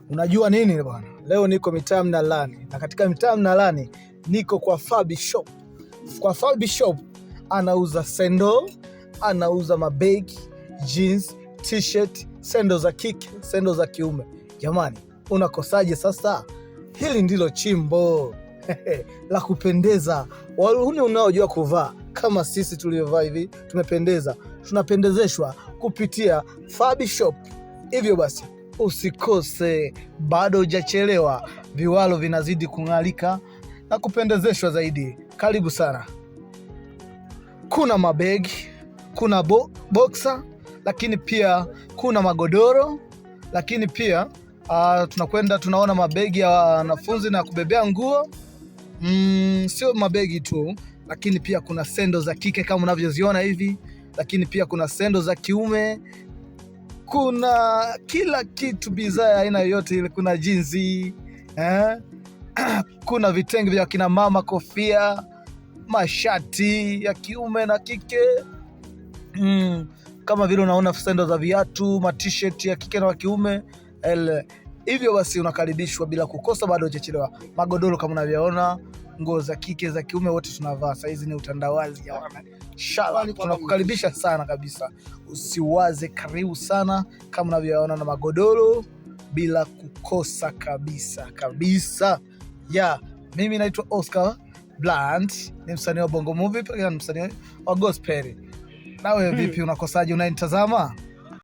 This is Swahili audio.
Unajua nini bwana, leo niko mitaa Mnalani, na katika mitaa Mnalani niko kwa Fabi Shop. Kwa Fabi Shop anauza sendo, anauza mabegi, jeans, t-shirt, sendo za kike, sendo za kiume. Jamani, unakosaje sasa? Hili ndilo chimbo la kupendeza. Wahuni unaojua kuvaa kama sisi tuliovaa hivi, tumependeza, tunapendezeshwa kupitia Fabi Shop. Hivyo basi usikose, bado hujachelewa. Viwalo vinazidi kung'alika na kupendezeshwa zaidi. Karibu sana. Kuna mabegi, kuna boxer, lakini pia kuna magodoro, lakini pia tunakwenda tunaona mabegi ya wanafunzi na kubebea nguo. Sio mabegi tu, lakini pia kuna sendo za kike kama unavyoziona hivi, lakini pia kuna sendo za kiume, kuna kila kitu, bidhaa ya aina yoyote ile, kuna jinzi eh? Kuna vitenge vya kina mama, kofia, mashati ya kiume na kike kama vile unaona sendo za viatu, matisheti ya kike na wa kiume. Hivyo basi unakaribishwa bila kukosa, bado hujachelewa. Magodoro kama unavyoona, nguo za kike za kiume, wote tunavaa saizi, ni utandawazi jamani. Shala, tunakukaribisha sana kabisa, usiwaze, karibu sana kama unavyoona na magodoro bila kukosa kabisa kabisa. Ya, mimi naitwa Oscar Bland, ni msanii wa Bongo Movie pia ni msanii wa gospel. Nawe vipi, unakosaje unayenitazama?